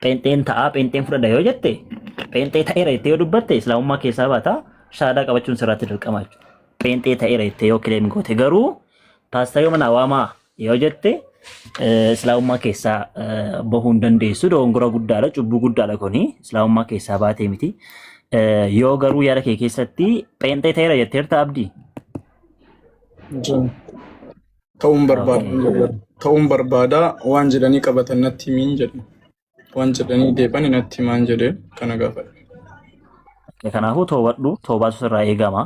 Pheenxeen ta'aa pheenxeen fudhadha yoo jette pheenxee ta'eera jettee yoo dubbatte islaamummaa keessaa baata shahaadaa qabachuun sirraatti dirqama jechuudha. Pheenxee ta'eera jettee yoo kileem goote garuu paastarii mana waamaa yoo jette islaamummaa keessaa bahuu hin dandeessu dogongora guddaadha cubbuu guddaadha kuni islaamummaa keessaa baatee miti. Yoo garuu yaada kee keessatti pheenxee ta'eera jetteerta abdii. Ta'uun barbaada. Ta'uun barbaada waan jedhanii qabatan natti himiin jedhe. Waan jedhanii deeban natti himaan jedhe kana gaafadhe. Kanaafuu toobadhu toobaatu sirraa eegama.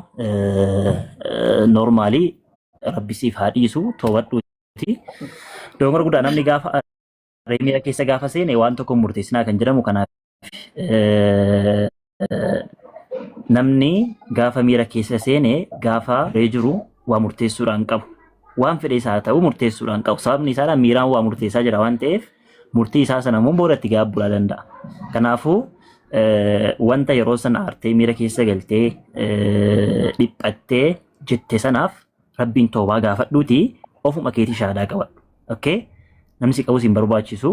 Noormaalii rabbi siif haa dhiisu toobadhuuti. Dogongora guddaa namni gaafa miira keessa gaafa seene waan tokko hin murteessinaa kan jedhamu kanaaf. Namni gaafa miira keessa seene gaafa ree jiru waa murteessuudhaan qabu. Waan fedhe isaa ta'u murteessuudhaan qabu. Sababni isaadha miiraan waa murteessaa jira waan ta'eef murtii isaa sana immoo booda itti gaabbuudhaa danda'a. Kanaafuu wanta yeroo sana aartee miira keessa galtee dhiphattee jette sanaaf rabbiin toobaa gaafadhuuti ofuma keetii shahaadaa qabadhu. Okay? Namni si qabus hin barbaachisu.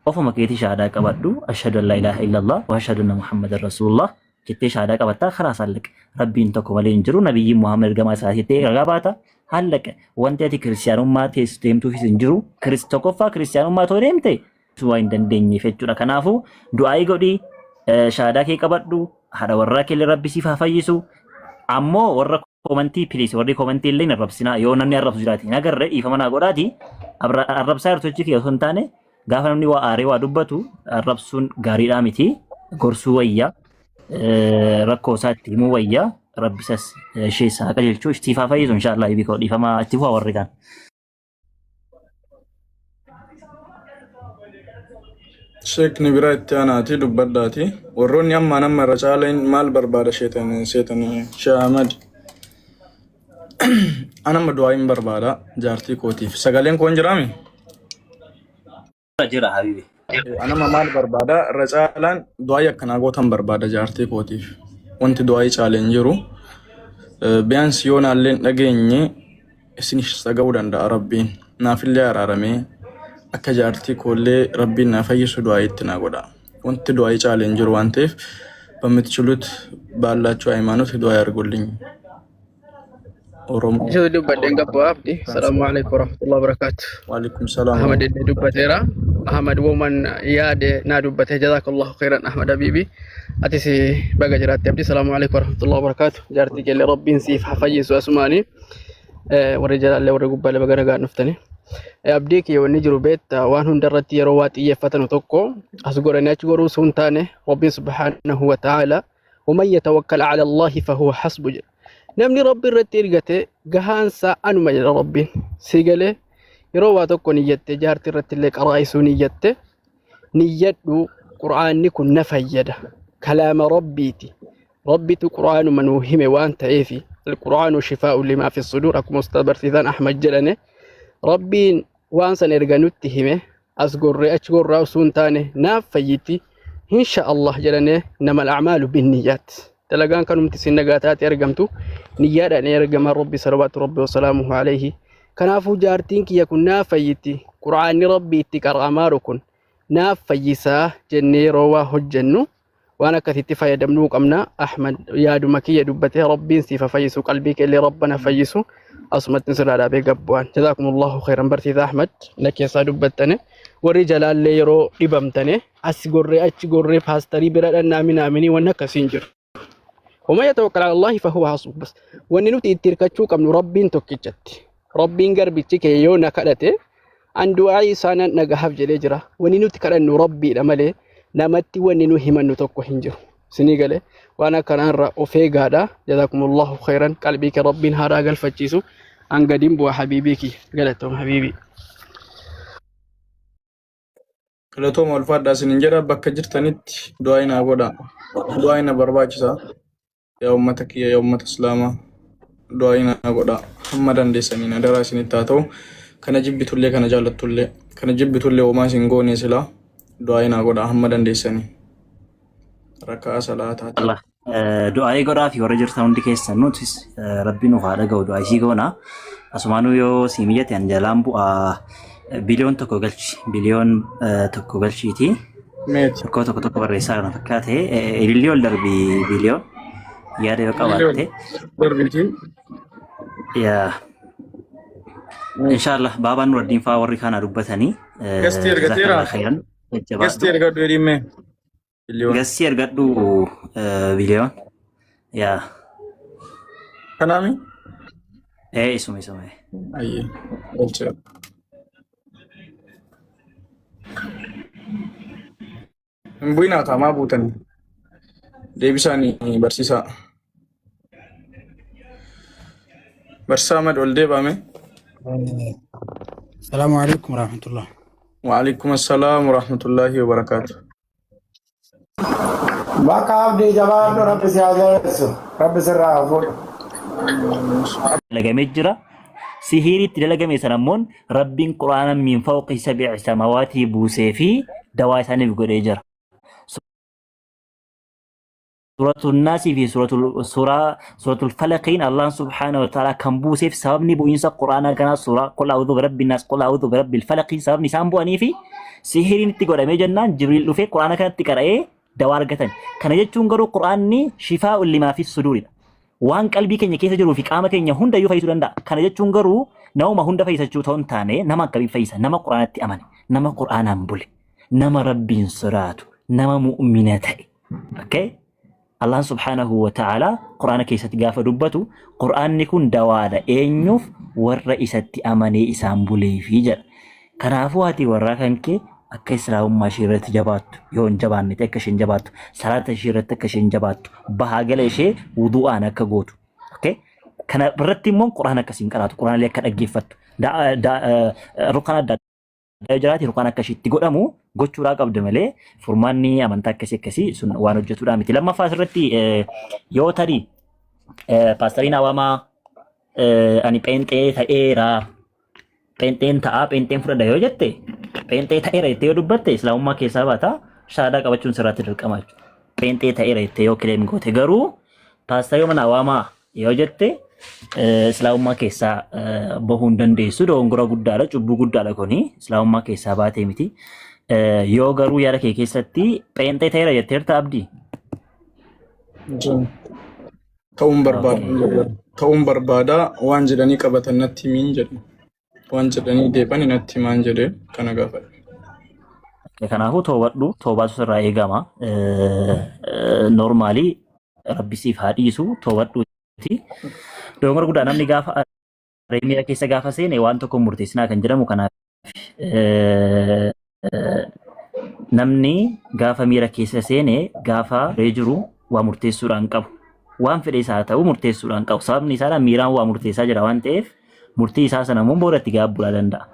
Ofuma keetii shahaadaa qabadhu. Ashhadu an laa ilaaha illallah wa ashhadu anna Muhammadan rasuulullah jettee shahaadaa qabattaa karaa sallaqe. Rabbiin tokko malee hin jiru. Nabiyyiin Muhammad ergamaa isaa jettee ragaa baata. Hallaqe. Wanti ati kiristiyaanummaa teessu deemtuufis hin jiru. Tokkoffaa kiristiyaanummaa too deemte waa hin dandeenyeef jechuudha. Kanaafuu du'aa'ii godhii shahaadaa kee qabadhu. Haadha warraa kee illee rabbi siif haa fayyisu. Ammoo warra koomantii please warri koomantii illee hin arrabsinaa yoo namni arrabsu jiraate hin agarre dhiifama naa godhaati arrabsaa jirtu jechuu kiyya osoo hin taane gaafa namni waa aaree waa dubbatu arrabsuun gaariidhaa miti gorsuu wayya rakkoo isaa itti himuu wayya rabbisas ishee isaa qajeelchuu siif haa fayyisu inshaallah ibi koo dhiifama itti fufa warri kaan. Sheekni biraa itti aanaati dubbadhaati. Warroonni ammaan amma irra caalaan maal barbaada sheetan seetanii Sheekh Ahmad. An amma du'aa hin barbaada jaartii kootiif. Sagaleen koo hin jiraami? Jira habibi. An amma maal barbaada irra caalaan du'aa akkanaa gootan barbaada jaartii kootiif. Wanti du'aa caale hin jiru. Biyyaans yoo naallee hin dhageenye isinis dhaga'uu danda'a rabbiin. Naafillee araaramee akka jaartii koollee rabbiin naa fayyisu du'aa itti naa godha. Wanti du'aa caale hin jiru waan ta'eef በምትችሉት ባላችሁ ሃይማኖት ዱዓ ያድርጉልኝ። Oromoo. Isa dubbadheen gabbu abdi. Salaamu alaikum warahmatullahi wabarakatuh. Waalaikum salaam. Ahmad illee dubbateera. Ahmad woman yaade naa dubbate jazakallahu khairan Ahmad Habibi. Atis baga jiraatte abdi. Salaamu alaikum warahmatullahi wabarakatuh. Jaartii keellee rabbiin siif haa fayyisu asumaanii. Warri jalaallee warri gubbaallee baga nagaan dhuftanii. Abdii kiyya wanni jiru beekta waan hunda irratti yeroo waa xiyyeeffatanu tokko as godhanii achi godhuu sun taane rabbiin subhaanahu wa ta'ala waman yatawakkal ala Allahi fahuwa hasbu jedha. Namni rabbi irratti ergate gahaansaa anuma jedha rabbiin. Si galee yeroo waa tokko niyyatte jaartii irratti illee qaraa'isuu niyyatte niyyadhu qur'aanni kun na fayyada kalaama rabbiiti. Rabbitu qur'aanuma nuu hime waan ta'eefi alqur'aanu shifaa'u limaa fi suduur akkuma ustaaz barsiisaan Ahmad jedhane rabbiin waan san erga nutti hime as gorree achi gorraa osoo hin taane naaf fayyiti insha Allah jedhane nama al'amaalu binniyyaat dalagaan kanumti isin nagaa taate argamtu niyyaadhaan ergama rabbi salawaatu rabbi wasalaamuhu alayhi kanaafuu jaartiin kiyya kun naaf fayyiti qur'aanni rabbi itti qara'amaaru kun naaf fayyisaa jennee yeroo waa hojjennu waan akkasitti fayyadamnuu qabna ahmad yaaduma kiyya dubbatee rabbiin siif haa fayyisu qalbii keellee rabbana fayyisu asumatti sirraa dhaabee gabbu'an jazaakumullahu khairan barsiisa ahmad na keessaa dubbattane warri jalaallee yeroo dhibamtane as gorree achi gorree paastarii bira dhannaa minaaminii wanni akkasii hin jiru. Waman yatawakkal ala Allahi fahuwa hasbuh. Bas wanni nuti itti hirkachuu qabnu rabbiin tokkichatti. Rabbiin garbichi kee yoo na kadhate an du'aa isaa nan dhagahaaf jedhee jira. Wanni nuti kadhannu Rabbiidha malee namatti wanni nu himannu tokko hin jiru. Isinii galee waan akkanaarra of eegaadha. Jazaakumullahu khairan qalbii kee Rabbiin haaraa galfachiisu. An gadiin bu'a habiibii kiyya. Galatoom habiibii. Galatooma ulfaadhaa isinin jedha bakka jirtanitti du'aa naa godha. Du'aa na barbaachisa. Yaa ummata kiyya yaa ummata islaamaa du'aa naa godha. Hamma dandeessaniin adaraa isinitti haa ta'u. Kana jibbitullee kana jaalattullee kana jibbitullee homaa isin goone silaa du'aa naa godha hamma dandeessanii. Rakka'a salaataati. Allah du'aa'ii godhaa fi warra jirtan hundi keessan nutis rabbi nuuf haa dhaga'u du'aa isii goona. Asumaanuu yoo sii mijate an jalaan bu'aa biliyoon 1 galchi biliyoon 1 galchiiti. Meeti. Tokko tokko tokko barreessaa kana fakkaate ilillii ol darbii viiliyoon yaada yoo qabaatte. Darbiitii. Yaa inshaallah baabaan Nuraddiin fa'aa warri kaana dubbatanii Gastii ergateera. jazakallah khairan Gastii jajjabaadhu. ergadhu jedhimme. Biliyoon. Gastii ergadhu viiliyoon. Yaa Kanaami? ee isuma isuma. Ayyee. Galcheera. Hin bu'inaa taamaa buutanii. Deebisaanii barsiisaa. Barsiisaa Ahmad ol deebame. Salaamu alaikum warahmatullah. Waalaikum assalaam warahmatullaahi wabarakaatu. Bakka abdii jabaadhu rabbi si haa jabeessu. Rabbi sirraa haa fuudhu. Dalagamee jira. Sihiiritti dalagame sana immoo Rabbiin Qur'aana min fawqi sab'i samawaatii buusee fi dawaa isaaniif godhee jira. Suuratul Naasii fi suuratul suuraa suuratul Falaqiin Allahn subhaanahu wa ta'ala kan buuseef sababni bu'iinsa Qur'aanaa kanaa suuraa qul a'udhu birabbi naas qul a'udhu birabbil falaqiin sababni isaan bu'anii fi sihiriin itti godhamee jennaan Jibriil dhufee Qur'aana kanatti qara'ee dawaa argatan. Kana jechuun garuu Qur'aanni shifaa'un limaa fi suduuridha. Waan qalbii keenya keessa jiruu fi qaama keenya hundayyuu fayyisuu danda'a. Kana jechuun garuu namuma hunda fayyisachuu ta'uu hin taane nama akkamii fayyisa? Nama Qur'aanatti amane, nama Qur'aanaan bule, nama Rabbiin sodaatu, nama mu'mina ta'e. Okay? Allahn subhaanahu wa ta'ala Qur'aana keessatti gaafa dubbatu Qur'aanni kun dawaadha eenyuuf warra isatti amanee isaan buleefi jedha. Kanaafuu haati warraa kan kee akka islaamummaa ishee irratti jabaattu yoo hin jabaanne ta'e akka isheen jabaattu salaata ishee irratti akka isheen jabaattu bahaa gala ishee wudu'aan akka gootu. Okay? Kana irratti immoo Qur'aana akkasiin qaraatu Qur'aana illee akka dhaggeeffattu. Rukaan adda addaa jiraate rukaan akka isheetti godhamu gochuudhaa qabda malee furmaanni amantaa akkasii akkasii sun waan hojjetuudhaa miti. Lammaffaa asirratti yoo tarii paastariin awaamaa ani pheenxee ta'eera pheenxeen ta'aa pheenxeen fudhadha yoo jette pheenxee ta'eera jettee yoo dubbatte islaamummaa keessaa baata shahaadaa qabachuun sirraatti dirqama jechuudha. Pheenxee ta'eera jettee yoo kileem goote garuu paastarii mana awaamaa yoo jette islaamummaa keessaa bahuu hin dandeessu dogongora guddaadha cubbuu guddaadha kuni islaamummaa keessaa baatee miti. Yoo garuu yaada kee keessatti pheenxee ta'eera jetteerta abdii. Ta'uun barbaada. Ta'uun barbaada waan jedhanii qabatan natti himiin jedhe. Waan jedhanii deeban natti himaan jedhe kana gaafadhe. Kanaafuu toobadhu toobaatu sirraa eegama. Noormaalii rabbi siif haa dhiisu toobadhuuti. Dogongora guddaa namni gaafa miira keessa gaafa seene waan tokko murteessinaa kan jedhamu kanaaf namni gaafa miira keessa seene gaafa ree jiru waa murteessuudhaan qabu. Waan fedhe isaa ta'u murteessuudhaan qabu. Sababni isaa miiraan waa murteessaa jira waan ta'eef murtii isaa sana immoo booda itti gaabbuudhaa danda'a.